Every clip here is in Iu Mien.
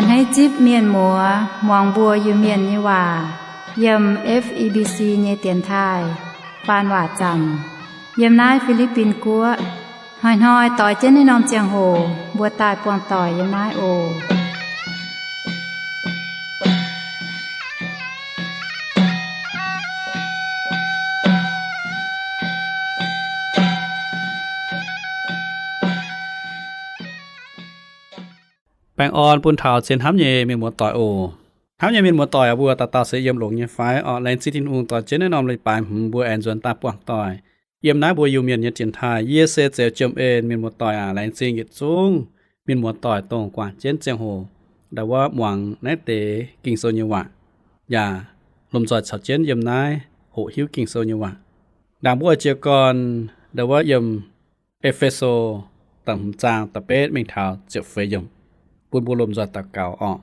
Hneiv zipv mienh muoz muangx mbuo Iu-Mienh nyei waac yiem F E B C nyei dienx taaih faan waac zaamc yiem naaiv Fi^li^bin Guoqv. Hnoi-hnoi doix jienv naaiv norm ziangh hoc mbuo daaih buangh doic yiem naaiv oc. Baengh orn bun taux zien hnamv nyei mienh muoz-doic oc. Hnamv nyei mienh muoz-doic aac, mbuo dauh dauh se yiem longx nyei fai? Orqc, laengz zingh Tin-Hungh doix jienv naaiv norm leiz-baaix hmz mbuo aengx nzuonx daaih buangh doic yiem naaiv mbuo Iu-Mienh nyei dienx taaih. Yie se Zeux Jiem En. Mienh muoz-doic aac, laengz zingh yietc zungv mienh muoz-doic dongh guangc jienv ziangh hoc ndau wuov muangx naaiv deix Ging-Sou nyei waac, yaac lomh nzoih caux jienv yiem naaiv hoqc hiuv Ging-Sou nyei waac. Ndaangc mbuo oix jiez gorn ndau wuov yiem E^fe^so da'hmz zaang da'betv mingh taux ziepc feix yiemc, bun mbuo lomh nzoih daux gaux orqc.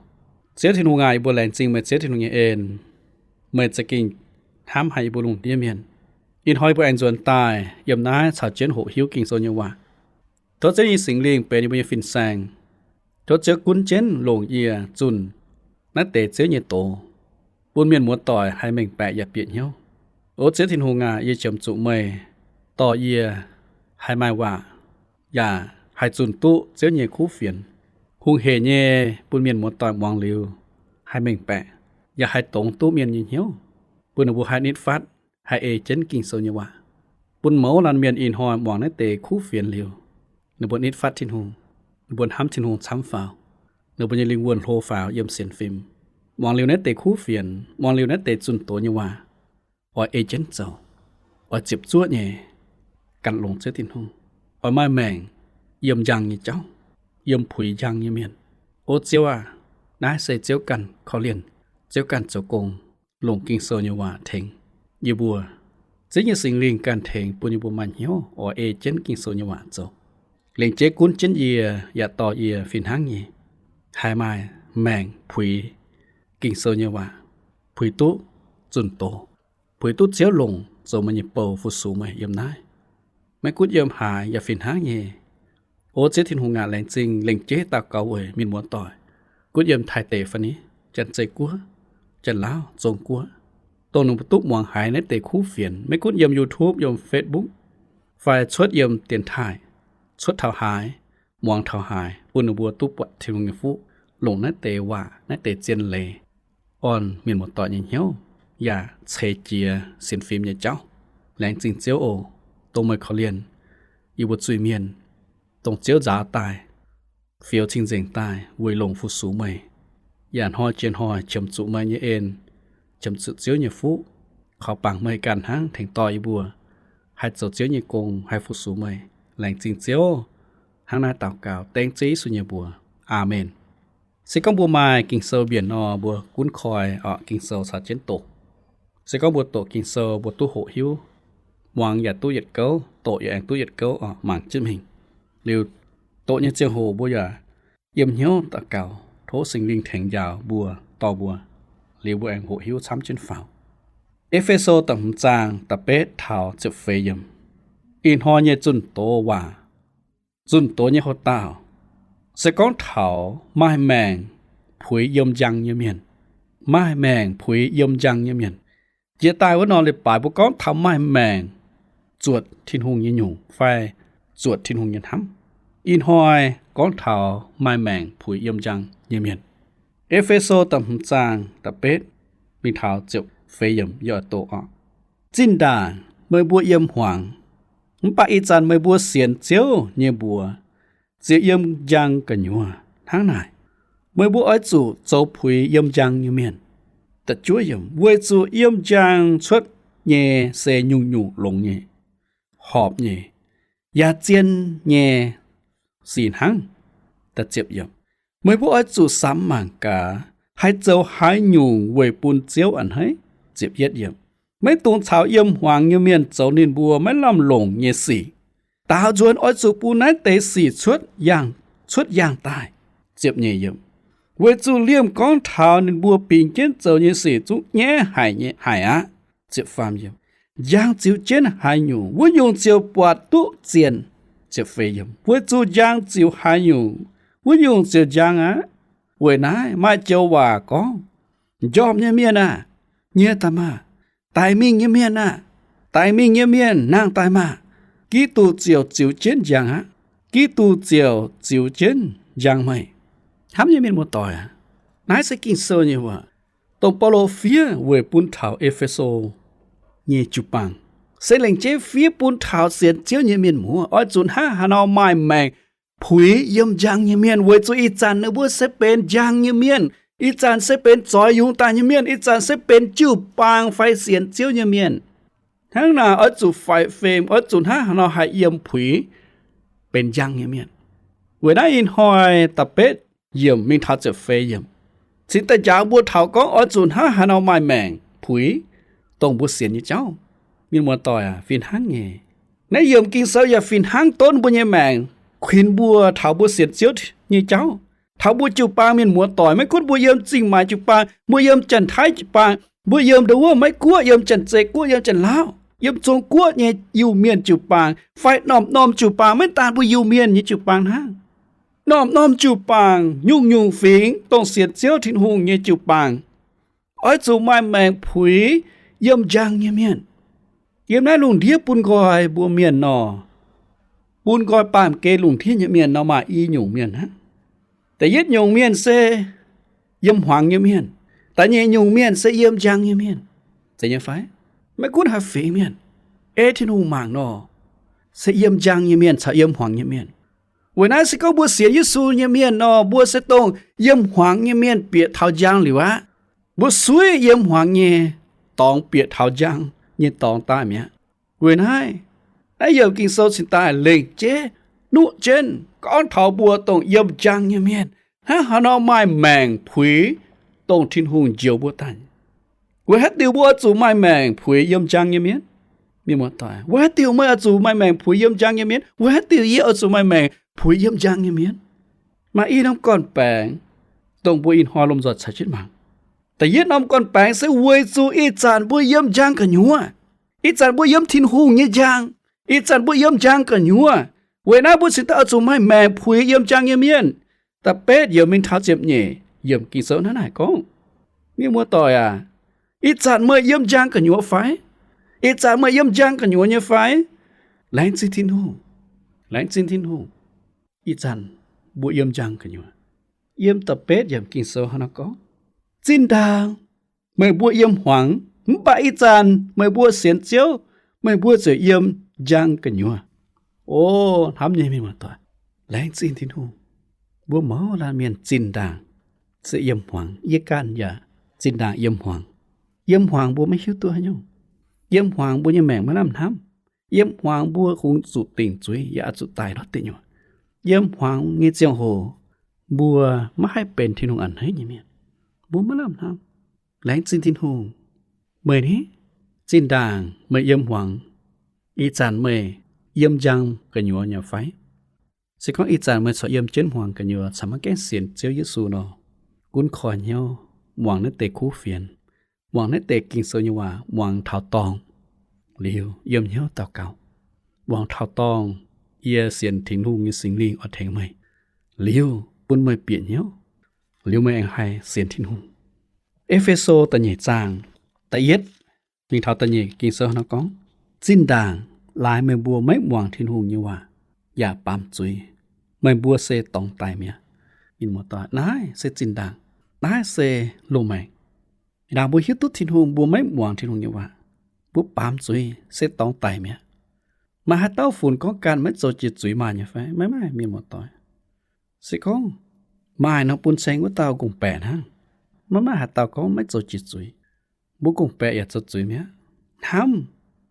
Ziouv Tin-Hungh aac, yie mbuo laengz zingh meih Ziouv Tin-Hungh nyei en. Meih za'gengh hnamv haic yie mbuo lungh ndiev mienh. Ih hnoi yie mbuo aengx nzuonx daaih yiem naaiv caux jienv hoqc hiuv Ging-Sou nyei waac. Tov Ziouv nyei Singx Lingh benx yie mbuo nyei fin-saeng. Tov Ziouv gunv jienv longc yie zunh naaiv deix Ziouv nyei doz, bun mienh muoz-doic haih mengh baeqc yaac bieqc hnyouv. O Ziouv Tin-Hungh aac, yie qiemx zuqc meih dorh yie haih maaih waac, yaac haih zunh duqv Ziouv nyei kuv fienx. Hungh heic nyei bun mienh muoz-doic muangx liuz haih mengh baeqc, yaac haih dongz duqv mienh nyei hnyouv, bun ninh mbuo haih nitv fatv, haih ei jienv Ging-Sou nyei waac. Bun mouz laanh mienh ih hnoi muangx naaiv deix kuv fienx liuz, ninh mbuo nitv fatv Tin-Hungh, ninh mbuo hnamv Tin-Hungh camv faaux, ninh mbuo nyei lingh wuonh hlo faaux yiem sienx fim. Muangx liuz naaiv deix kuv fienx, muangx liuz naaiv deix zunh doz nyei waac, oix ei jienv zoux, oix ziepc zuoqv nyei gan longx Ziouv Tin-Hungh, oix maaih maengc yiem njang nyei jauv, yiem puix njang nyei mienh. O Ziouv aah, naaiv se Ziouv ganh korv-lienh, Ziouv ganh zoux gong, longc Ging-Sou nyei waac tengx yie mbuo. Ziouv nyei Singx Lingh ganh tengx bun yie mbuo maaih hnyouv oix ei jienv Ging-Sou nyei waac zoux. Lengc jeiv gunv jienv yie yaac dorh yie fih hnangv nyei haih maaih maengc puix Ging-Sou nyei waac, puix duqv zunh doz, puix duqv Ziouv longc zoux meih nyei bou fu-sux meih yiem naaiv. Maiv gunv yiem haaix yaac fih hnangv nyei. O Ziouv Tin-Hungh aac, laengz zingh lengc jeiv daux gaux weic mienh muoz-doic, gunv yiem Taiv deic fai ni, Janx-Zei Guoqv, Janx-Laauv, Zong Guoqv, dongh ninh mbuo duqv muangx haiz naaiv deix kuv fienx, maiv gunv yiem YouTube, yiem Facebook, fai cuotv yiem dienx taaih, cuotv taux haaix, muangx taux haaix, bun ninh mbuo duqv buatc Tin-Hungh nyei fuqv, longc naaiv deix waac, naaiv deix zien leiz orn mienh muoz-doic nyei hnyouv, yaac ceix jiez sienx fim nyei jauv. Laengz zingh Ziouv oc, dongh meih korv-lienh yie mbuo zuiz-mienh, dongh Ziouv nzaaux daaih, fioux cing-nzengc daaih weic longc fu-sux meih. Yaac hnoi jiex hnoi qiemx zuqc meih nyei en, qiemx zuqc Ziouv nyei fuqv, kaux bangc meih ganh hnangv tengx dorh yie mbuo haih zoux Ziouv nyei gong, haih fu-sux meih. Laengz zingh Ziouv. Hnangv naaiv daux gaux dengv Ziouv Yesu nyei mbuox. Aamen. Se gorngv mbuo maaih Ging-Sou mbienc nor, mbuo gunv koi orqc, Ging-Sou caux jienv doqc. Se gorngv mbuo doqc Ging-Sou, mbuo duqv hoqc hiuv, muangx yaac duqv yietc gouv, doqc yaac aengx duqv yietc gouv orqc, mangc jienv mingh. Liuz doqc nyei ziangh hoc mbuo yaac yiem hnyouv daux gaux, tov Singx Lingh tengx njaaux mbuo, dorh mbuo, liuz mbuo aengx hoqc hiuv camv jienv faaux. E^fe^so da'hmz zaang da'betv taux ziepc feix yiemc. Ih hnoi nyei zunh doz waac, zunh doz nyei houx-daauh, se gorngv taux maaih maengc puix yiem njang nyei mienh. Maaih maengc puix yiem njang nyei mienh. Jiex daaih wuov norm leiz-baaix mbuo gorngv taux maaih maengc zuotc Tin-Hungh nyei nyungc fai zuotc Tin-Hungh nyei hnamv. Ih hnoi gorngv taux maaih maengc puix yiem njang nyei mienh. E^fe^so da'hmz zaang da'betv mingh taux ziepc feix yiemc yie oix doqc oc. Zinh ndaangc meih mbuo yiem hmuangx, mv baac ih zanc meih mbuo sienx Ziouv nyei mbuox ziouc yiem njang gu'nyuoz. Hnangv naaic, meih mbuo oix zuqc zoux puix yiem njang nyei mienh. Da'juov yiemc, weic zuqc yiem njang cuotv nyei se nyungc-nyungc longx nyei, horpc nyei, yaac zien nyei sic hnangv. Da'ziepc yiemc, meih mbuo oix zuqc samx mangc gaax haih zoux haaix nyungc weic bun Ziouv a'hneiv. Ziepc yietv yiemc, maiv dungx caux yiem hmuangx nyei mienh zoux ninh mbuo maiv lamh longc nyei sic. Daaux nzuonx oix zuqc bun naaiv deix sic cuotv yaangh, cuotv yaangh daaih. Ziepc nyeic yiemc, weic zuqc liemh gorngv taux ninh mbuo bingx jienv zoux nyei sic zungv nyaiv haic nyei haic aqv. Ziepc faam yiemc, njang ziux jienv haaix nyungc, wuov nyungc ziouc buatc duqv zienh. Ziepc feix yiemc, weic zuqc njang ziux haaix nyungc, wuov nyungc ziouc njang aqv. Weic naaiv maaih joux waac gorngv, njormh nyei mienh aah, nyie daaih maah! Daic mingh nyei mienh aah, daic mingh nyei mienh nangh daaih maah! Giduc ziouc ziux jienv njang aqv. Giduc ziouc ziux jienv njang meih. Hnamv nyei mienh muoz-doic aac, naaiv se Ging-Sou nyei waac, dongh Baulo fiev weic bun taux E^fe^so nyei jiu-baang, se lengc jeiv fiev bun taux sienx Ziouv nyei mienh muoz, oix zuqc hnangv haaix nor maaih maengc puix yiem njang nyei mienh, weic zuqc ih zanc ninh mbuo se benx njang nyei mienh, ih zanc se benx zoix yungz daaih nyei mienh, ih zanc se benx jiu-baang fai sienx Ziouv nyei mienh. Hnangv naaic oix zuqc faix fim, oix zuqc hnangv haaix nor haih yiem puix benx njang nyei mienh. Weic naaiv ih hnoi da'betv yiemc mingh taux ziepc feix yiemc cingx daaih njaaux mbuo taux gorngv oix zuqc hnangv haaix nor maaih maengc puix dongh mbuo sienx nyei jauv. Mienh muoz-doic aac, fih hnangv nyei. Naaiv yiemc Ging-Sou yaac fih hnangv donv mbuo nyei maengc, kuinx mbuo taux mbuo sienx Ziouv nyei jauv, taux mbuo jiu-baang mienh muoz-doic. Maiv gunv mbuo yiem Zingh Maanc jiu-baang, mbuo yiem Janx-Taiv jiu-baang, mbuo yiem ndau wuov Meiv-Guoqv, yiem Janx-Zei Guoqv, yiem Janx-Lauv, yiem Zong-Guoqv nyei Iu-Mienh jiu-baang, fai norm-norm jiu-baang, maiv daan mbuo Iu-Mienh nyei jiu-baang hnangv. Norm-norm jiu-baang, nyungc-nyungc fingx dongh sienx Ziouv Tin-Hungh nyei jiu-baang, oix zuqc maaih maengc puix yiem njang nyei mienh. Yiem naaiv lungh ndiev bun nqoi mbuo mienh nor, bun nqoi baamh gen lungh ndiev nyei mienh nor maaih i nyungc mienh hnangv. Da'yietv nyungc mienh se yiem hmuangx nyei mienh. Da'nyeic nyungc mienh se yiem njang nyei mienh. Zeiz nyei fai? Maiv gunv haaix fingx mienh, ei Tin-Hungh mangc nor, se yiem njang nyei mienh caux yiem hmuangx nyei mienh. Weic naaiv se gorngv mbuo sienx Yesu nyei mienh nor, mbuo se dongh yiem hmuangx nyei mienh bieqc taux njang liuz aqv. Mbuo suiv yiem hmuangx nyei dorngx bieqc taux njang nyei dorngx daaih mi'aqv. Weic naaiv, naaiv yiemc Ging-Sou cingx daaih lengc jeiv nuqv jienv gorngv taux mbuo dongh yiem njang nyei mienh hnangv haaix nor maaih maengc puix dongh Tin-Hungh njoux mbuo daaih. Weic haaix diuc mbuo oix zuqc maaih maengc puix yiem njang nyei mienh? Mienh muoz-doic, weic haaix diuc meih oix zuqc maaih maengc puix yiem njang nyei mienh? Weic haaix diuc yie oix zuqc maaih maengc puix yiem njang nyei mienh? Maaih i norm gorn-baengx, dongh mbuo ih hnoi lomh nzoih caux jienv mangc. Da'yietv norm gorn-baengx se weic zuqc ih zanc mbuo yiem njang gu'nyuoz. Ih zanc mbuo yiem Tin-Hungh nyei njang. Ih zanc mbuo yiem njang gu'nyuoz. Weic naaiv mbuo cingx daaih oix zuqc maaih maengc puix yiem njang nyei mienh. Da'betv yiemc mingh taux ziepc nyeic yiemc Ging-Sou hnangv naaic gorngv, mienh muoz-doic aac, ih zanc meih yiem njang gu'nyuoz fai? Ih zanc meih yiem njang gu'nyuoz nyei fai? Laengz zingh Tin-Hungh. Laengz zingh Tin-Hungh. Ih zanc mbuo yiem njang gu'nyuoz. Yiem da'betv yiemc Ging-Sou hnangv naaiv gorngv, zinh ndaangc meih mbuo yiem hmuangx, mv baac ih zanc meih mbuo sienx Ziouv, meih mbuo ziouc yiem njang gu'nyuoz. O, hnamv nyei mienh muoz-doic, laengz zingh Tin-Hungh. Mbuo mouz laanh mienh zinh ndaangc se yiem hmuangx. Yie ganh yaac zinh ndaangc yiem hmuangx. Yiem hmuangx mbuo maiv hiuv duqv haaix nyungc. Yiem hmuangx mbuo nyei maengc maiv lamh hnamv. Yiem hmuangx mbuo kungx zuqc dingc zuiz yaac oix zuqc daic ndortv deic nyuoqc. Yiem hmuangx nyei ziangh hoc mbuo maiv haih benx Tin-Hungh a'hneiv nyei mienh. Mbuo maiv lamh hnamv. Laengz zingh Tin-Hungh. Meih ni, zinh ndaangc meih yiem hmuangx, ih zanc meih yiem njang gu'nyuoz nyei fai? Se gorngv ih zanc meih corc yiem jienv hmuangx gu'nyuoz, corc maiv gaengh sienx Ziouv Yesu nor, gunv koi hnyouv muangx naaiv deix kuv fienx, muangx naaiv deix Ging-Sou nyei waac, muangx taux dorngh liuz yiem hnyouv daux gaux, muangx taux dorngh yie sienx Tin-Hungh nyei Singx Lingh oix tengx meih, liuz bun meih bieqc hnyouv, liuz meih aengx haih sienx Tin-Hungh. E^fe^so da'nyeic zaang da'yietv mingh taux da'nyeic Ging-Sou nor gorngv, zinh ndaangc laaix meih mbuo maiv muangx Tin-Hungh nyei waac yaac baamz zuiz, meih mbuo se dorngx daic mi'aqv. Mienh muoz-doic, naaiv se zinh ndaangc, naaiv se loz-maengc. Ndaangc mbuo hiuv duqv Tin-Hungh, mbuo maiv muangx Tin-Hungh nyei waac, mbuo baamz zuiz se dorngx daic mi'aqv. Maaih haaix dauh funx gorngv ganh maiv zoux jiex zuiz maaih nyei fai? Maiv maaih, mienh muoz-doic. Se gorngv maaih nor, bun ceng wuov dauh gong-baeqc hnangv. Maiv maaih haaix dauh gorngv maiv zoux jiex zuiz. Mbuo gong-baeqc yaac zoux zuiz mi'aqv. Hnamv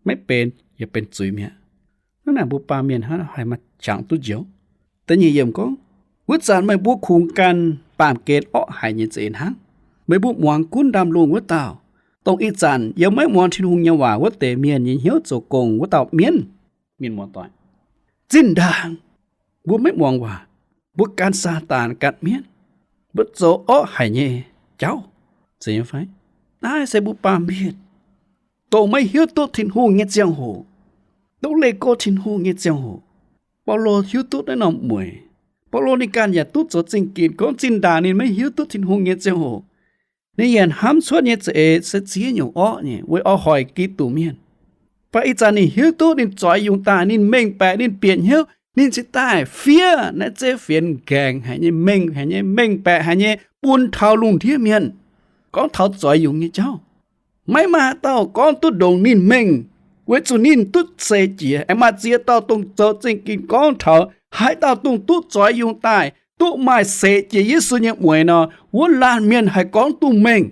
maiv benx yaac benx zuiz mi'aqv. Hnangv naaic mbuo baamh mienh hnangv haaix maaih qangx duqv njoux? Da'nyeic yiemc gorngv, wuov zanc meih mbuo kungx gan baamh gen orqv haic nyei za'eix hnangv. Meih mbuo muangx gunv ndaamv-lungh wuov dauh, dongh ih zanc yiem maiv muangx Tin-Hungh nyei waac wuov deix mienh nyei hnyouv zoux gong wuov dauh mienv. Mienh muoz-doic, zinh ndaangc mbuo maiv muangx waac, mbuo gan Saadaan, gan mienv, mbuo zoux orqv haic nyei jauv, zeiz nyei fai? Naaiv se mbuo baamh mienh dongh maiv hiuv duqv Tin-Hungh nyei ziangh hoc, dongh leih go Tin-Hungh nyei ziangh hoc. Baulo hiuv duqv naaiv norm mueic, Baulo ninh ganh yaac duqv zoux zingh ginc, gorngv zinh ndaangc ninh maiv hiuv duqv Tin-Hungh nyei ziangh hoc, ninh yaac hnamv cuotv nyei za'eix se ziex nyungc orqv nyei weic oix hoic Giduc mienh. Mv baac ih zanc ninh hiuv duqv ninh zoix yungz daaih, ninh mengh baeqc, ninh bieqc hnyouv, ninh cingx daaih fiev naaiv zeiv fienx nqaengx haic nyei, mengh haic nyei, mengh baeqc haic nyei, bun taux lungh ndiev mienh, gorngv taux zoix yungz nyei jauv. Maiv maaih haaix dauh gorngv duqv ndongc ninh mengh, weic zuqc ninh duqv seix jiex. Aengx maaih ziex dauh dongh zoux zingh ginc gorngv taux haaix dauh dongh duqv zoix yungz daaih, duqv maaih seix jiex Yesu nyei mueix nor, wuov laanh mienh haih gorngv duqv mengh.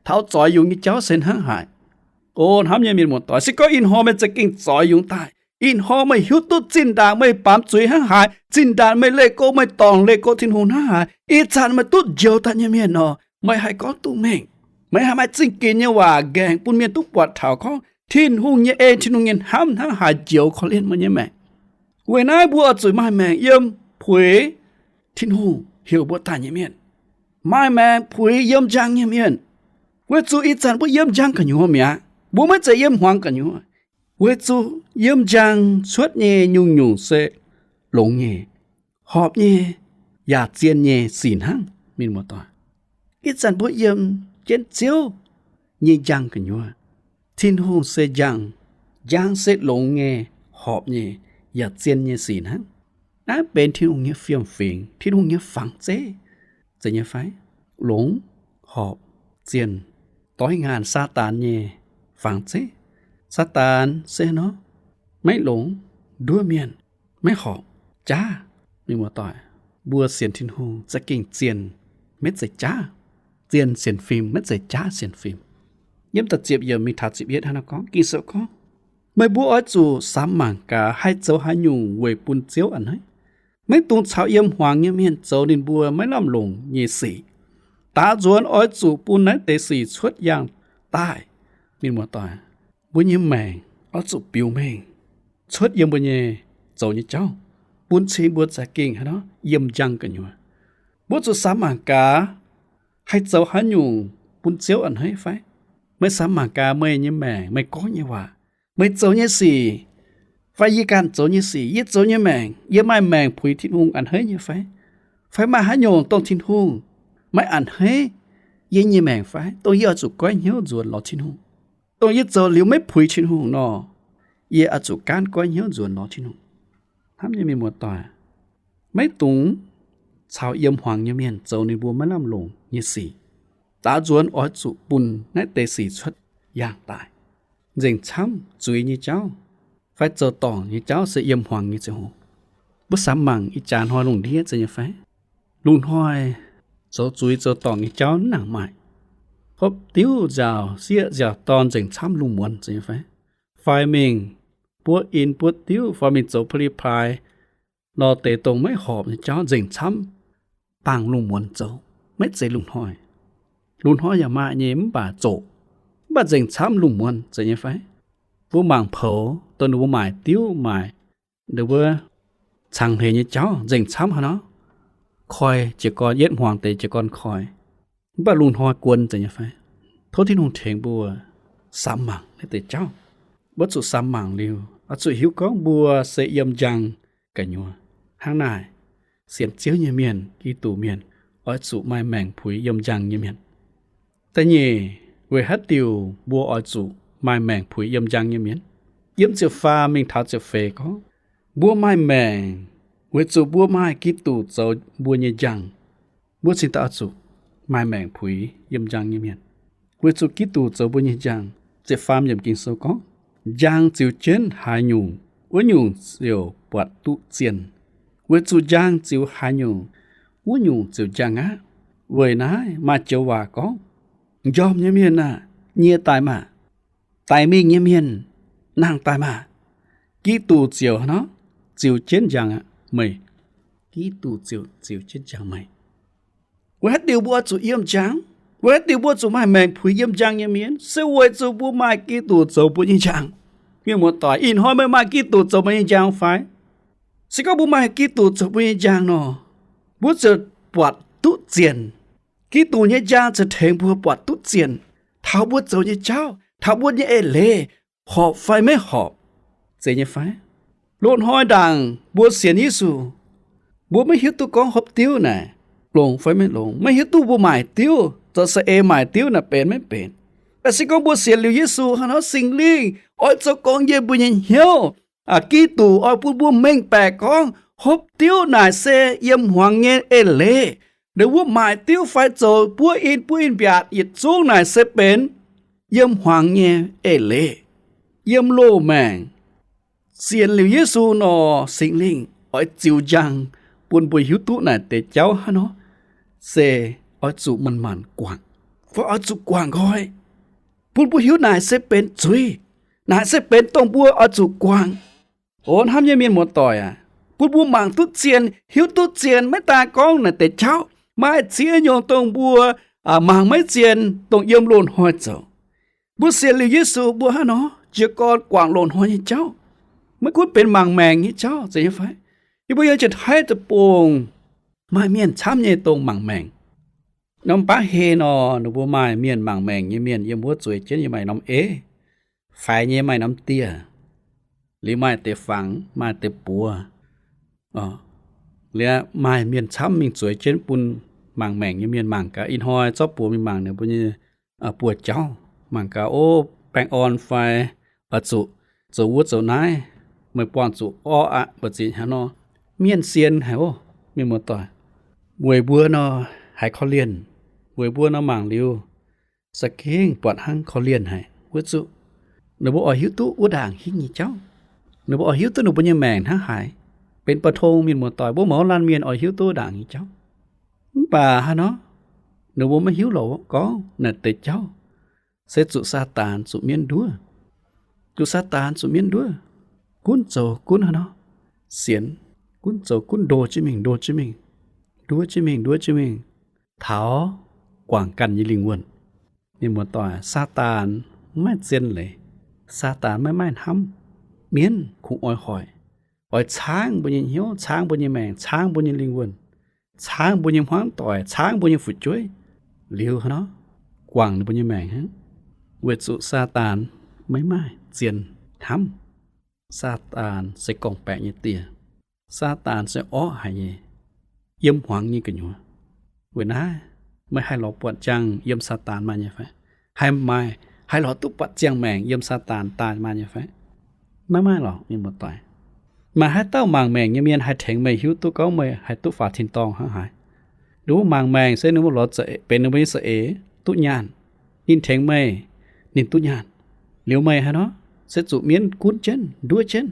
Taux zoix yungz nyei jauv se hnangv haaix. O hnamv nyei mienh muoz-doic, se gorngv ih hnoi meih za'gengh zoix yungz daaih, ih hnoi meih hiuv duqv zinh ndaangc meih baamz zuiz hnangv haaix, zinh ndaangc meih leih go, meih dorngc leih go Tin-Hungh hnangv haaix, ih zanc meih duqv njoux daaih nyei mienh nor, meih haih gorngv duqv mengh. Meih haih maaih zingh ginc nyei waac nqaengx bun mienh duqv buatc taux gorngv Tin-Hungh nyei en, Tin-Hungh nyei hnamv hnangv haaix njoux korv-lienh meih nyei maengc. Weic naaiv mbuo oix zuqc maaih maengc yiem puix Tin-Hungh heuc mbuo daaih nyei mienh, maaih maengc puix yiem njang nyei mienh. Weic zuqc ih zanc mbuo yiem njang gu'nyuoz mi'aqv. Mbuo maiv zeiz yiem hmuangx gu'nyuoz. Weic zuqc yiem njang cuotv nyei nyungc-nyungc se longx nyei, horpc nyei, yaac zien nyei sic hnangv, mienh muoz-doic. Ih zanc mbuo yiem jienv Ziouv nyei njang gu'nyuoz. Tin-Hungh se njang. Njang se longx nyei, horpc nyei, yaac zien nyei sic hnangv. Naaiv benx Tin-Hungh nyei fiem-fingx, Tin-Hungh nyei fangx zeiv, zeiz nyei fai? Longx, horpc, zien, doix ngaanc Saadaan nyei fangx zeiv. Saadaan se nor, maiv longx, nduov mienh, maiv horpc, jaav. Mienh muoz-doic, mbuo sienx Tin-Hungh za'gengh zien, maiv zeiz jaav. Zien sienx fim, maiv zeiz jaav sienx fim. Yiem da'ziepc yiemc mingh taux ziepc yietv hnangv naaiv gorngv, Ging-Sou gorngv, meih mbuo oix zuqc samx mangc gaax haih zoux haaix nyungc weic bun Ziouv a'hneiv. Maiv dungx caux yiem hmuangx nyei mienh zoux ninh mbuo maiv lamh longc nyei sic. Daaux nzuonx oix zuqc bun naaiv deix sic cuotv yangh daaih. Mienh muoz-doic, mbuo nyei maengc oix zuqc biux mengh cuotv yiem mbuo nyei zoux nyei jauv, bun cing mbuo za'gengh haaix nor yiem njang gu'nyuoz. Mbuo zuqc samx mangc gaax haih zoux haaix nyungc bun Ziouv a'hneiv fai? Meih samx mangc gaax meih nyei maengc, meih gorngv nyei waac, meih zoux nyei sic, fai yie ganh zoux nyei sic, yie zoux nyei maengc, yie maaih maengc puix Tin-Hungh a'hneiv nyei fai? Fai maaih haaix nyungc dongh Tin-Hungh maiv a'hneiv yie nyei maengc fai? Dongh yie oix zuqc goiv hnyouv nzuonx lorz Tin-Hungh, dongh yie zoux liuz maiv puix Tin-Hungh nor, yie oix zuqc gaanv goiv hnyouv nzuonx lorz Tin-Hungh. Hnamv nyei mienh muoz-doic, maiv dungx caux yiem hmuangx nyei mienh zoux ninh mbuo maiv lamh longc nyei sic. Daaux nzuonx oix zuqc bun naaiv deix sic cuotv yangh daaih. Nzengc camv zuiz nyei jauv fai zoux dorngc nyei jauv se yiem hmuangx nyei ziangh hoc. Mbuo samx mangc ih jaax hnoi lungh ndiev zeiz nyei fai? Lungh hnoi zoux zuiz zoux dorngc nyei jauv mv nangc maaih. Hopv diuv nziaauc sieqv nziaauc dorn nzengc camv lungh muonz zeiz nyei fai? Fai mingh buov in buov diuv, fai mingh zoux pa'li paaix, lorz deix dongh maiv horpc nyei jauv nzengc camv bangc lungh muonz zoux, maiv zeiz lungh hnoi. Lungh hnoi yaac maaih nyei mv baac zoqc, mv baac nzengc camv lungh muonz zeiz nyei fai? Mbuo mangc poux dongh ninh mbuo maaic diuv, maaic ninh mbuo cangx hleix nyei jauv nzengc camv haaix nor, koi jiez gorn, yietv hmuangx deix jiez gorn koi, mv baac lungh hnoi guon zeiz nyei fai? Tov Tin-Hungh tengx mbuo samx mangc naaiv deix jauv. Mbuo zuqc samx mangc liuz oix zuqc hiuv gorngv mbuo se yiem njang gu'nyuoz. Hnangv naaic, sienx Ziouv nyei mienh, Giduc mienh, oix zuqc maaih maengc puix yiem njang nyei mienh. Da'nyeic, weic haaix diuc mbuo oix zuqc maaih maengc puix yiem njang nyei mienh? Yiem ziepc faam mingh taux ziepc feix gorngv, mbuo maaih maengc weic zuqc mbuo maaih Giduc zoux mbuo nyei njang. Mbuo cingx daaih oix zuqc maaih maengc puix yiem njang nyei mienh, weic zuqc Giduc zoux mbuo nyei njang. Ziepc faam yiemc Ging-Sou gorngv, njang ziux jienv haaix nyungc, wuov nyungc ziouc buatc duqv zienh. Weic zuqc njang ziux haaix nyungc, wuov nyungc ziouc njang aqv. Weic naaiv maaih joux waac gorngv, njormh nyei mienh aah, nyie daaih maah! Daic mingh nyei mienh, nangh daaih maah! Giduc ziouc hnangv nor ziux jienv njang aqv meih. Giduc ziouc ziux jienv njang meih. Weic haaix diuc mbuo oix zuqc yiem njang? Weic haaix diuc mbuo zuqc maaih maengc puix yiem njang nyei mienh? Se weic zuqc mbuo maaih Giduc zoux mbuo nyei njang. Mienh muoz-doic, ih hnoi meih maaih Giduc zoux meih nyei njang fai? Se gorngv mbuo maaih Giduc zoux mbuo nyei njang nor, mbuo ziouc buatc duqv zienh. Giduc nyei njang ziouc tengx mbuo buatc duqv zienh taux mbuo zoux nyei jauv, taux mbuo nyei eix leiz horpc fai maiv horpc, zeiz nyei fai? Loz-hnoi ndaangc mbuo sienx Yesu, Mbuo maiv hiuv duqv gorngv hopv diuv naaic longx fai maiv longx, maiv hiuv duqv mbuo maaic diuv, zoux saeng-eix maaic diuv naaic benx maiv benx. Mv baac se gorngv mbuo sienx liuz Yesu hnangv nor, Singx Lingh oix zoux gong yiem mbuo nyei hnyouv. Giduc oix bun mbuo mengh baeqc gorngv hopv diuv naaic se yiem hmuangx nyei eix-leiz. Ninh mbuo maaic diuv fai zoux buov in buov in mbiaatc yietc zungv naaic se benx yiem hmuangx nyei eix-leiz, yiem loz-maengc. Sienx liuz Yesu nor, Singx Lingh oix ziux njang bun mbuo hiuv duqv naaic deix jauv hnangv nor, se oix zuqc manc-manc guangc, fai oix zuqc guangc nqoi, bun mbuo hiuv naaic se benx zuiz, naaic se benx dongh mbuo oix zuqc guangc. O hnamv nyei mienh muoz-doic aac, bun mbuo mangc duqv zien, hiuv duqv zien, maiv daaih gorngv naaic deix jauv, maaih ziex nyungc dongh mbuo mangc maiv zien, dongh yiem loz-hnoi zoux. Mbuo sienx liuz Yesu mbuo hnangv nor, jiez gorn guangc loz-hnoi nyei jauv, maiv gunv benx mangc maengc nyei jauv zeiz nyei fai. Yie mbuo yiem Janx-Taiv deic-bung maaih mienh camv nyei dongh mangc maengc. Norm baav hei nor, ninh mbuo maaih mienh mangc maengc nyei mienh yiem wuov zueiz jienv, yiem maaih norm eix, faix nyei maaih norm dieh, liuz maaih deix fangx, maaih deix buoz. Liuz maaih mienh camv mingh zueiz jienv bun mangc maengc nyei mienh mangc gaax. Ih hnoi zorqv buoz mingh mangc ninh mbuo nyei buoz-jauv, mangc gaax, o, baengh orn fai oix zuqc zoux wuov zoux naaiv, meih buangh zuqc orqv aqv, mbu'ziex hnangv nor. Mienh sienx haic oc, mienh muoz-doic. Weic mbuo nor, haiz korv-lienh. Weic mbuo nor mangc liuz, za'gengh buatc hnangv korv-lienh haic. Wuov zuqc ninh mbuo oix hiuv duqv wuov ndaangc hingv nyei jauv. Ninh mbuo oix hiuv duqv ninh mbuo nyei maengc hnangv haaix. Benx ba'tong, mienh muoz-doic, mbuo mouz laanh mienh oix hiuv duqv wuov ndaangc nyei jauv. Mv baac haaix nor, ninh mbuo maiv hiuv lorqc gorngv naaic deix jauv se zuqc Saadaan zuqc mienv nduov. Zuqc Saadaan zuqc mienv nduov. Gunv zoux gunv haaix nor sienx, gunv zoux gunv ndo jienv mingh, ndo jienv mingh, nduov jienv mingh, nduov jienv mingh, taux guangc ganh nyei lingh wuonh. Mienh muoz-doic, Saadaan maiv maaih zien leiz. Saadaan maiv maaih hnamv mienv kungx oix hoic, oix caangv mbuo nyei hnyouv, caangv mbuo nyei maengc, caangv mbuo nyei lingh wuonh, caangv mbuo nyei hmuangv doic, caangv mbuo nyei fu'jueiv. Liuz haaix nor, guangc ninh mbuo nyei maengc hnangv, weic zuqc Saadaan maiv maaih zien hnamv. Saadaan se gorngv-baeqc nyei dieh. Saadaan se orqv haic nyei, yiem hmuangx nyei gu'nyuoz. Weic naaiv, meih haih lorz buatc ziangh yiem Saadaan maaih nyei fai? Haih maaih, haih lorz duqv buatc ziangh maengc yiem Saadaan daaih maaih nyei fai? Maiv maaih lorqc, mienh muoz-doic. Maaih haaix dauh mangc maengc nyei mienh haih tengx meih hiuv duqv gorngv meih haih duqv faaux tin-dorngh hnangv haaix? Ninh mbuo mangc maengc se ninh mbuo lorz za'eix, benx ninh mbuo nyei za'eix duqv nyaanh. Ninh tengx meih, ninh duqv nyaanh. Liuz meih haaix nor, se zuqc mienv gunv jienv, nduov jienv.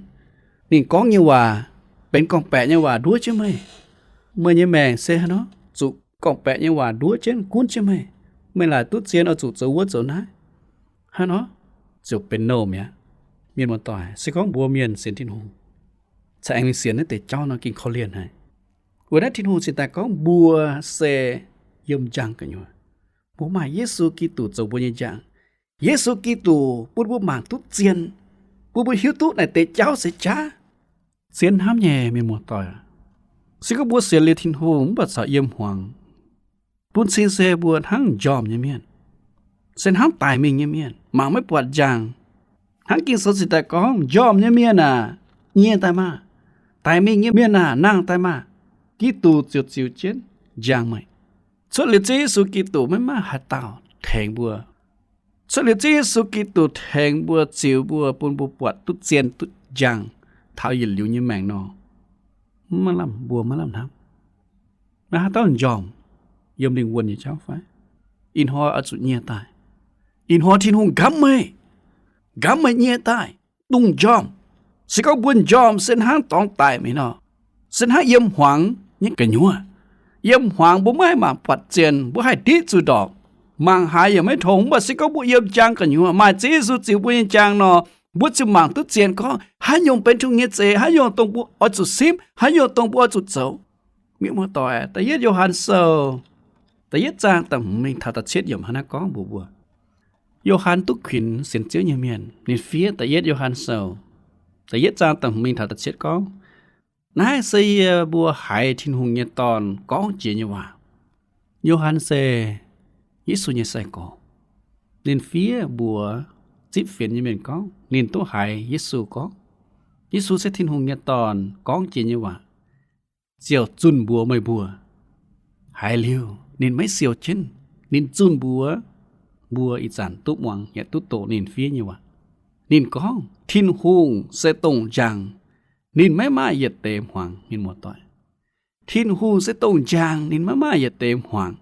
Ninh gorngv nyei waac benx gorngv-baeqc nyei waac nduov jienv meih. Meih nyei maengc se haaix nor, zuqc gorngv-baeqc nyei waac nduov jienv, gunv jienv meih. Meih laaic duqv zien oix zuqc zoux wuov zoux naaiv. Haaix nor, ziouc benx nouh mi'aqv. Mienh muoz-doic, se gorngv mbuo mienh sienx Tin-Hungh, caux aengx mingh sienx naaiv deix jauv nor, gengh korv-lienh haic. Weic naaiv Tin-Hungh cingx daaih gorngv mbuo se yiem njang gu'nyuoz. Mbuo maaih Yesu Giduc zoux mbuo nyei njang. Yesu Giduc bun mbuo mangc duqv zien, bun mbuo hiuv duqv naaic deix jauv se jaav. Zien hnamv nyei mienh muoz-doic, se gorngv mbuo sienx liuz Tin-Hungh mv baac corc yiem hmuangx, bun cing se mbuo hnangv njormh nyei mienh, se hnangv daic mingh nyei mienh, mangc maiv buatc njang. Hnangv Ging-Sou cingx daaih gorngv, njormh nyei mienh aah, nyie daaih maah! Daic mingh nyei mienh aah, nangh daaih maah! Giduc ziouc ziux jienv njang meih. Cuotv liuz Ziouv Yesu Giduc, maiv maaih haaix dauh tengx mbuo. Cuotv liuz Ziouv Yesu Giduc tengx mbuo, ziux mbuo, bun mbuo buatc duqv zien duqv njang taux yietc liuz nyei maengc nor, maiv lamh, mbuo maiv lamh hnamv. Maaih haaix dauh njormh yiem lingh wuonh nyei jauv fai? Ih hnoi oix zuqc nyie daaih. Ih hnoi Tin-Hungh nqamv meih, nqamv meih nyie daaih, dungx njormh. Se gorngv mbuo njormh se hnangv dorngx daic mingh nor, se hnangv yiem hmuangx nyei gu'nyuoz. Yiem hmuangx mbuo maiv haih mangc buatc zien, mbuo haih ndiqv zuqc ndorpc. Mangc haaix yaac maiv tongx, mv baac se gorngv mbuo yiem njang gu'nyuoz, maaih Ziouv Yesu ziux mbuo nyei njang nor, mbuo ziouc mangc duqv zien gorngv haaix nyungc benx Tin-Hungh nyei za'eix, haaix nyungc dongh mbuo oix zuqc simv, haaix nyungc dongh mbuo oix zuqc zoux. Mienh muoz-doic, da'yietv Yo^han Sou da'yietv zaang da'hmz mingh taux da'cietv yiemc hnangv naaiv gorngv mbuox mbuo, Yo^han duqv kuinx sienx Ziouv nyei mienh. Ninh fiev da'yietv Yo^han Sou da'yietv zaang da'hmz mingh taux da'cietv gorngv, Naaiv se yie mbuo haiz Tin-Hungh nyei Dorn gorngv jiex nyei waac. Yo^han se Yesu nyei sai-gorx. Ninh fiev mbuox zipv fienx nyei mienh gorngv ninh duqv haiz Yesu gorngv. Yesu se Tin-Hungh nyei Dorn gorngv jiex nyei waac. ziouc zunh mbuox meih mbuo. Haiz liuz ninh maiv siou jienv, ninh zunh mbuox mbuo ih zanc duqv muangx yaac duqv doqc ninh fiev nyei waac. Ninh gorngv, Tin-Hungh se dongh njang, ninh maiv maaih yietc deix hmuangx. Mienh muoz-doic, Tin-Hungh se dongh njang, ninh maiv maaih yietc deix hmuangx.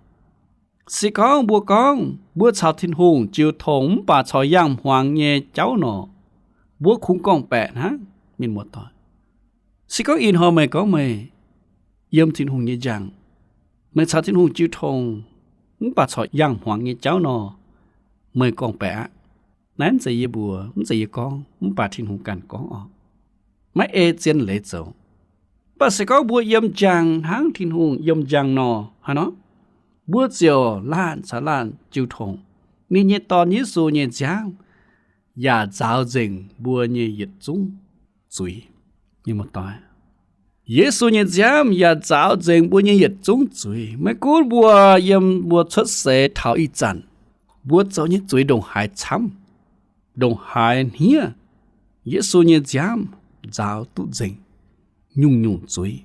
Se gorngv mbuo gorngv mbuo caux Tin-Hungh jiu tong mv baac corc yangh hmuangx nyei jauv nor, mbuo kungx gorngv-baeqc hnangv, mienh muoz-doic. Se gorngv ih hnoi meih gorngv meih yiem Tin-Hungh nyei njang, meih caux Tin-Hungh jiu tong mv baac corc yangh hmuangx nyei jauv nor, meih gorngv-baeqc aqv. Naaiv mv zeiz yie mbuox, mv zeiz yie gorngv, mv baac Tin-Hungh ganh gorngv oc. Maiv ei zien leiz zoux. Mv baac se gorngv mbuo yiem njang hnangv Tin-Hungh yiem njang nor, haaix nor, mbuo ziouc laanh caux laanh jiu tong. Ninh nyei Dorn, Yesu, nyei nziaamv yaac nzaaux nzengc mbuo nyei yietc zungv zuiz. Mienh muoz-doic, Yesu nyei nziaamv yaac nzaaux nzengc mbuo nyei yietc zungv zuiz. Maiv gunv mbuo yiem mbuo cuotv seix taux ih zanc, mbuo zoux nyei zuiz ndongc haaix camv, ndongc haaix hniev, Yesu nyei nziaamv nzaaux duqv nzengc nyungc-nyungc zuiz.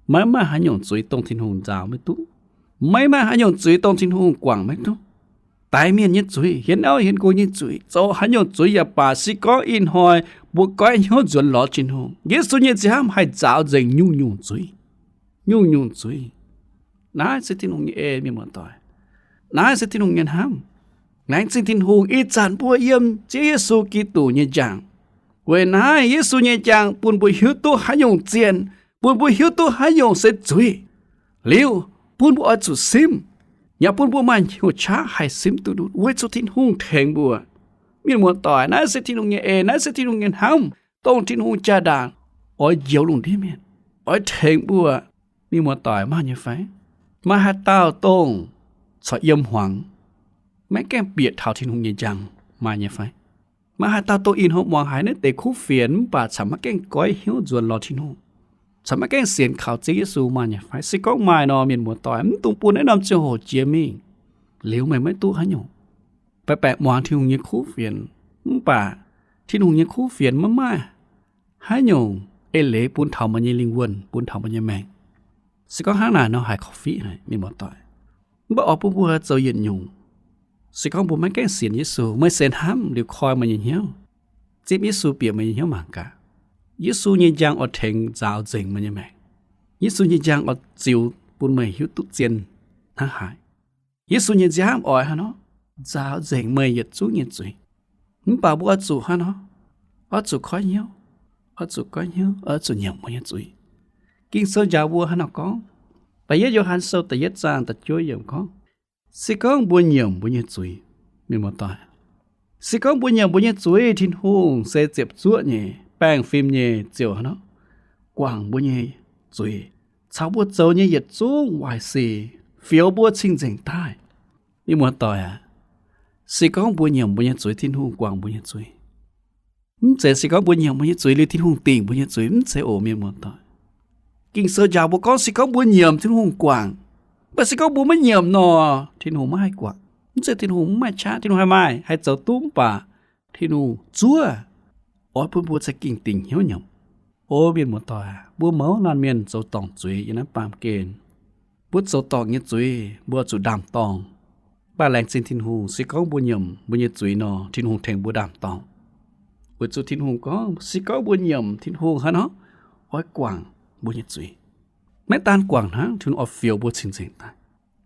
Maiv maaih haaix nyungc zuiz dongh Tin-Hungh nzaaux maiv duqv. Maiv maaih haaix nyungc zuiz dongh Tin-Hungh guangc maiv duqv. Daix mienh nyei zuiz, hienx auv hienx nqox nyei zuiz, zoux haaix nyungc zuiz yaac baac, se gorngv ih hnoi mbuo goiv hnyouv nzuonx lorz Tin-Hungh, Yesu nyei nziaamv haih nzaaux nzengc nyungc-nyungc zuiz. Nyungc-nyungc zuiz. Naaiv se Tin-Hungh nyei en, mienh muoz-doic. Naaiv se Tin-Hungh nyei hnamv. Laengz zingh Tin-Hungh ih zanc mbuo yiem Ziouv Yesu Giduc nyei njang. Weic naaiv Yesu nyei njang bun mbuo hiuv duqv haaix nyungc zienh, bun mbuo hiuv duqv haaix nyungc se zuiz. Liuz, bun mbuo oix zuqc simv, yaac bun mbuo maaih hnyouv qaqv haih simv duqv ndutv weic zuqc Tin-Hungh tengx mbuo. Mienh muoz-doic, naaiv se Tin-Hungh nyei en, naaiv se Tin-Hungh nyei hnamv, dongh Tin-Hungh jaa-ndaangc oix njoux lungh ndiev mienh, oix tengx mbuo. Mienh muoz-doic, maaih nyei fai? Maaih haaix dauh dongh corc yiem hmuangx, maiv gaengh bieqc taux Tin-Hungh nyei njang, maaih nyei fai? Maaih haaix dauh dongh ih hnoi muangx haiz naaiv deix kuv fienx mv baac corc maiv gaengh goiv hnyouv nzuonx lorz Tin-Hungh, corc maiv gaengh sienx kaux Ziouv Yesu, maaih nyei fai? Se gorngv maaih nor, mienh muoz-doic, mv dungx bun naaiv norm ziangh hoc jiex mingh. Liuz meih maiv duqv haaix nyungc. Baeqc baeqc muangx Tin-Hungh nyei kuv fienx, mv baac Tin-Hungh nyei kuv fienx maiv maaih haaix nyungc eix leiz bun taux meih nyei lingh wuonh, bun taux meih nyei maengc. Se gorngv hnangv naaic nor haih korv-fiqv haic, mienh muoz-doic. Mv baac oix bun mbuo zoux yietc nyungc. Se gorngv mbuo maiv gaengh sienx Yesu, meih se hnamv liuz koi meih nyei hnyouv, zipv Yesu bieqc meih nyei hnyouv mangc gaax, Yesu nyei njang oix tengx nzaaux nzengc meih nyei maengc. Yesu nyei njang oix ziux bun meih hiuv duqv zien hnangv haaix. Yesu nyei nziaamv oix hnangv nor nzaaux nzengc meih yietc zungv nyei zuiz. Mv baac mbuo oix zuqc hnangv nor, oix zuqc goiv hnyouv, oix zuqc goiv hnyouv, oix zuqc nyiemc mbuo nyei zuiz. Ging-Sou njaaux mbuo hnangv nor gorngv, Da'yietv Yo^han Sou da'yietv zaang da'juov yiemc gorngv, se gorngv mbuo nyiemc mbuo nyei zuiz, mienh muoz-doic, se gorngv mbuo nyiemc mbuo nyei zuiz, Tin-Hungh se ziepc zuoqv nyei, baengh fim nyei, ziouc hnangv nor guangc mbuo nyei zuiz caux mbuo zoux nyei yietc zungv waaic sic, fioux mbuo cing-nzengc daaih. Mienh muoz-doic aac, se gorngv mbuo nyiemc mbuo nyei zuiz, Tin-Hungh guangc mbuo nyei zuiz. Mv zeiz se gorngv mbuo nyiemc mbuo nyei zuiz liuz Tin-Hungh dingc mbuo nyei zuiz, mv zeiz oc, mienh muoz-doic. Ging-Sou njaaux mbuo gorngv se gorngv mbuo nyiemc, Tin-Hungh guangc. Mv baac se gorngv mbuo maiv nyiemc nor, Tin-Hungh maiv haih guangc. Mv zeiz Tin-Hungh maiv maaih qaqv, Tin-Hungh haih maaih, haih zoux duqv, mv baac Tin-Hungh zuov oix bun mbuo za'gengh dingc hnyouv nyiemc. O mienh muoz-doic, mbuo mouz laanh mienh zoux dorngc zuiz yiem naaiv baamh gen. Mbuo zoux dorngc nyei zuiz mbuo zuqc ndaam-dorngh. Mv baac laengz zingh Tin-Hungh, se gorngv mbuo nyiemc mbuo nyei zuiz nor, Tin-Hungh tengx mbuo ndaam-dorngh. Weic zuqc Tin-Hungh gorngv se gorngv mbuo nyiemc, Tin-Hungh hnangv nor oix guangc mbuo nyei zuiz. Maiv daan guangc hnangv, Tin-Hungh oix fioux mbuo cing-nzengc daaih.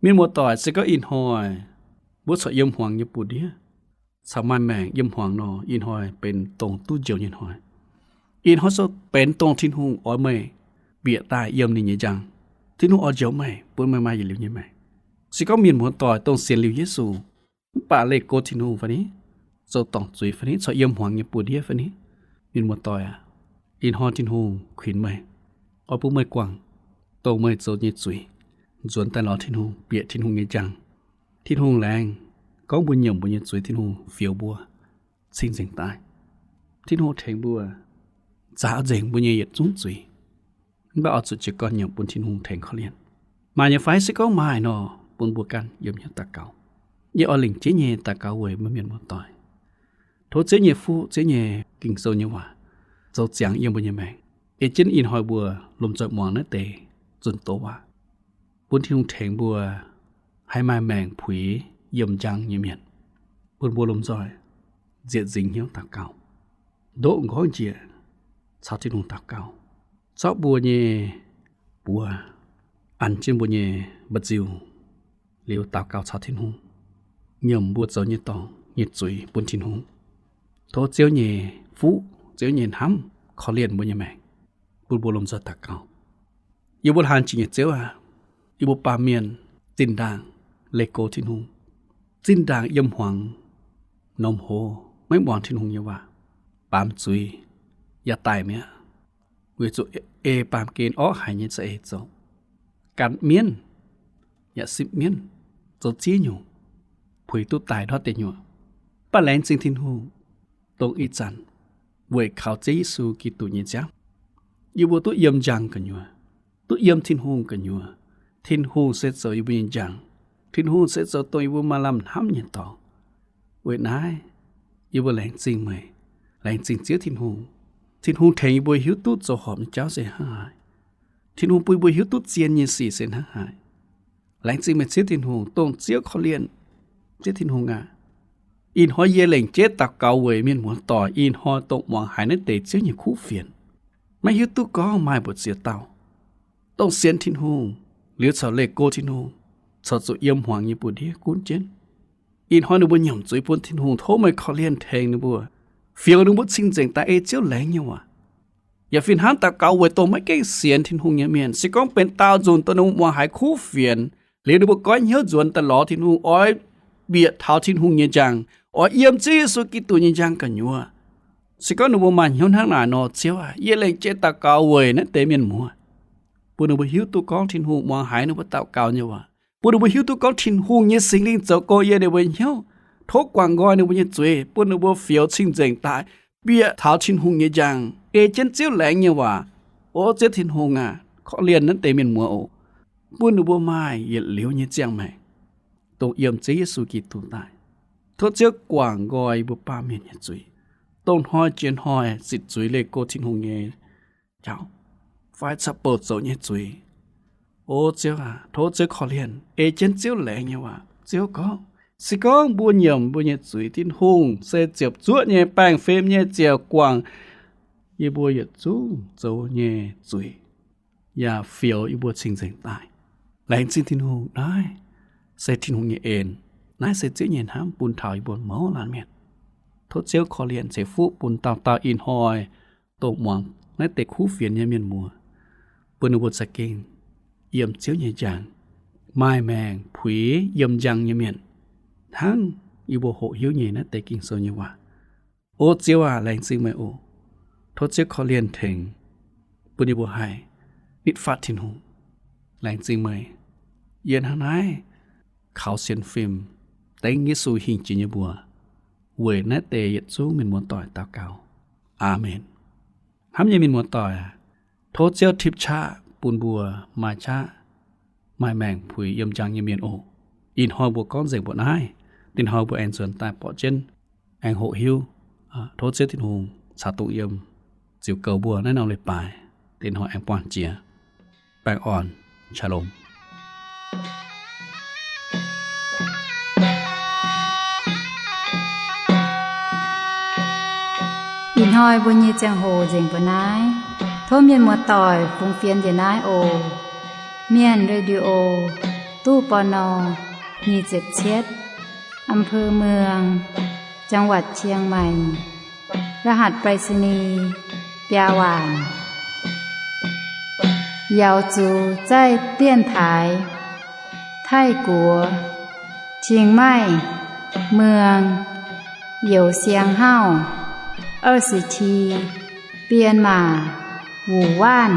Mienh muoz-doic, se gorngv ih hnoi mbuo corc yiem hmuangx nyei buoz-ndiev, corc maaih maengc yiem hmuangx nor, ih hnoi benx dongh duqv njoux nyei hnoi. Ih hnoi se benx dongh Tin-Hungh oix meih bieqc daaih yiem ninh nyei njang. Tin-Hungh oix njoux meih, bun meih maaih yietc liuz nyei maengc. Se gorngv mienh muoz-doic dongh sienx liuz Yesu, mv baac leih go Tin-Hungh fai ni, zoux dorngc zuiz fai ni, corc yiem hmuangx nyei buoz-ndiev fai ni, mienh muoz-doic aac, ih hnoi Tin-Hungh kuinx meih, oix bun meih guangc dongh meih zoux nyei zuiz, nzuonx daaih lorz Tin-Hungh, bieqc Tin-Hungh nyei njang. Tin-Hungh laengz gorngv mbuo nyiemc mbuo nyei zuiz, Tin-Hungh fioux mbuo cing-nzengc daaih. Tin-Hungh tengx mbuo nzaaux nzengc mbuo nyei yietc zungv zuiz. Mv baac oix zuqc jiez gorn nyiemc bun Tin-Hungh tengx korv-lienh. Maaih nyei fai? Se gorngv maaih nor, bun mbuo ganh yiem hnyouv daux gaux. Yie oix lingc jeiv nyei daux gaux weic mbuo mienh muoz-doic. Tov Ziouv nyei fuqv, Ziouv nyei Ging-Sou nyei waac zoux ziangx yiem mbuo nyei maengc, ei jienv ih hnoi mbuo lomh nzoih muangx naaiv deix zunh doz waac, bun Tin-Hungh tengx mbuo haih maaih maengc puix yiem njang nyei mienh, bun mbuo lomh nzoih nzieqc nzingc hnyouv daux gaux, ndoqv nqorngv njiec caux Tin-Hungh daux gaux, zorqv mbuo nyei buoz an jienv mbuo nyei mba'nziu liuz daux gaux caux Tin-Hungh, nyiemc mbuo zoux nyei dorngx nyei zuiz bun Tin-Hungh. Tov Ziouv nyei fuqv, Ziouv nyei hnamv korv-lienh mbuo nyei maengc, bun mbuo lomh nzoih daux gaux. Yie mbuo hlan jiex nyei Ziouv aac, yie mbuo baamh mienh zinh ndaangc leih go Tin-Hungh, zinh ndaangc yiem hmuangx norm hoz maiv muangx Tin-Hungh nyei waac, baamz zuiz yaac daic mi'aqv, weic zuqc ei baamh gen orqv haic nyei za'eix zoux, gan mienv yaac sipv mienv, zoux ziex nyungc, puix duqv daic ndortv deic nyuoqc. Mv baac laengz zingh Tin-Hungh, dongh ih zanc weic kaux Ziouv Yesu Giduc nyei nziaamv, yie mbuo duqv yiem njang gu'nyuoz, duqv yiem Tin-Hungh gu'nyuoz. Tin-Hungh se zoux yie mbuo nyei njang. Tin-Hungh se zoux dongh yie mbuo maaih lamh hnamv nyei dorngx. Weic naaiv, yie mbuo laengz zingh meih, laengz zingh Ziouv Tin-Hungh. Tin-Hungh tengx yie mbuo hiuv duqv zoux horpc nyei jauv se hnangv haaix. Tin-Hungh bun yie mbuo hiuv duqv zien nyei sic se hnangv haaix. Laengz zingh meih Ziouv Tin-Hungh, dongh Ziouv korv-lienh, Ziouv Tin-Hungh aac, ih hnoi yie lengc jeiv daux gaux weic mienh muoz-doic ih hnoi dongh muangx haiz naaiv deix Ziouv nyei kuv fienx, maiv hiuv duqv gorngv maaih mbu'ziex dauh, dongh sienx Tin-Hungh liuz corc leih go Tin-Hungh, corc zuqc yiem hmuangx nyei buoz-ndiev gunv jienv. Ih hnoi ninh mbuo nyiemc zuiz bun Tin-Hungh, tov meih korv-lienh tengx ninh mbuo, fioux ninh mbuo cing-nzengc daaih ei Ziouv laengz nyei waac. Yaac fih hnangv daux gaux weic dongh maiv gaengh sienx Tin-Hungh nyei mienh, se gorngv benx daauh nzunc dongh ninh mbuo muangx haiz kuv fienx liuz, ninh mbuo goiv hnyouv nzuonx daaih lorz Tin-Hungh, oix bieqc taux Tin-Hungh nyei njang, oix yiem Ziouv Yesu Giduc nyei njang gu'nyuoz. Se gorngv ninh mbuo maaih hnyouv hnangv naaic nor, Ziouv aac, yie lengc jeiv daux gaux weic naaiv deix mienh muoz, bun ninh mbuo hiuv duqv gorngv Tin-Hungh muangx haiz ninh mbuo daux gaux nyei waac, bun ninh mbuo hiuv duqv gorngv Tin-Hungh nyei Singx Lingh zoux go yiem ninh mbuo nyei hnyouv, tov guangc nqoi ninh mbuo nyei zuiz, bun ninh mbuo fioux cing-nzengc daaih bieqc taux Tin-Hungh nyei njang, ei jienv Ziouv laengz nyei waac. O Ziouv Tin-Hungh aac, korv-lienh naaiv deix mienh muoz oc, bun ninh mbuo maaih yietc liuz nyei ziangh maengc, dongh yiem Ziouv Yesu Giduc daaih. Tov Ziouv guangc nqoi yie mbuo baamh mienh nyei zuiz, dongh hnoi jiex hnoi zitc zuiz leih go Tin-Hungh nyei jauv, fai caux bouh zoux nyei zuiz. O Ziouv aac, tov Ziouv korv-lienh, ei jienv Ziouv laengz nyei waac. Ziouv gorngv, se gorngv mbuo nyiemc mbuo nyei zuiz, Tin-Hungh se ziepc zuoqv nyei, baengh fim nyei, ziouc guangc yie mbuo yietc zungv zoux nyei zuiz, yaac fioux yie mbuo cing-nzengc daaih. Laengz zingh Tin-Hungh, naaiv se Tin-Hungh nyei en. Naaiv se Ziouv nyei hnamv bun taux yie mbuo mouz laanh mienh. Tov Ziouv korv-lienh ceix fuqv bun dauh dauh ih hnoi dongh muangx naaiv deix kuv fienx nyei mienh muoz, bun ninh mbuo za'gengh yiem Ziouv nyei njang, maaih maengc puix yiem njang nyei mienh, hnangv yie mbuo hoqc hiuv nyei naaiv deix Ging-Sou nyei waac. O Ziouv aac, laengz zingh meih oc. Tov Ziouv korv-lienh tengx, bun yie mbuo haih nitv fatv Tin-Hungh. Laengz zingh meih. Yie hnangv naaiv kaux sienx fim, dengv Yesu hingh jiex nyei mbuox, weic naaiv deix yietc zungv mienh muoz-doic daux gaux. Aamen. Hnamv nyei mienh muoz-doic aac, tov Ziouv tipv qaqv bun mbuo maaih qaqv, maaih maengc puix yiem njang nyei mienh oc. Ih hnoi mbuo gorngv nzengc mbuo naaiv. Dinh hnoi mbuo aengx nzuonx daaih borqv jienv, aengx hoqc hiuv. Tov Ziouv Tin-Hungh caux dongh yiem ziux goux mbuo naaiv norm leiz-baaix. Dinh hnoi aengx buangh jiex. Baengh orn. Shalom. Ih hnoi mbuo nyei ziangh hoc nzengc mbuo naaiv. Tov mienh muoz-doic fungx fienx njiec naaiv oc. Mienh Radio, ตู้ ปณ. nyic ziepc cietv, อำเภอเมือง จังหวัดเชียงใหม่ รหัสไปรษณีย์ biaa waanc. 瑶族在电台 Taiv-Guoqv เชียงใหม่ เมือง Youz Siang Hauv 二十七, 编码 Wu Wanv.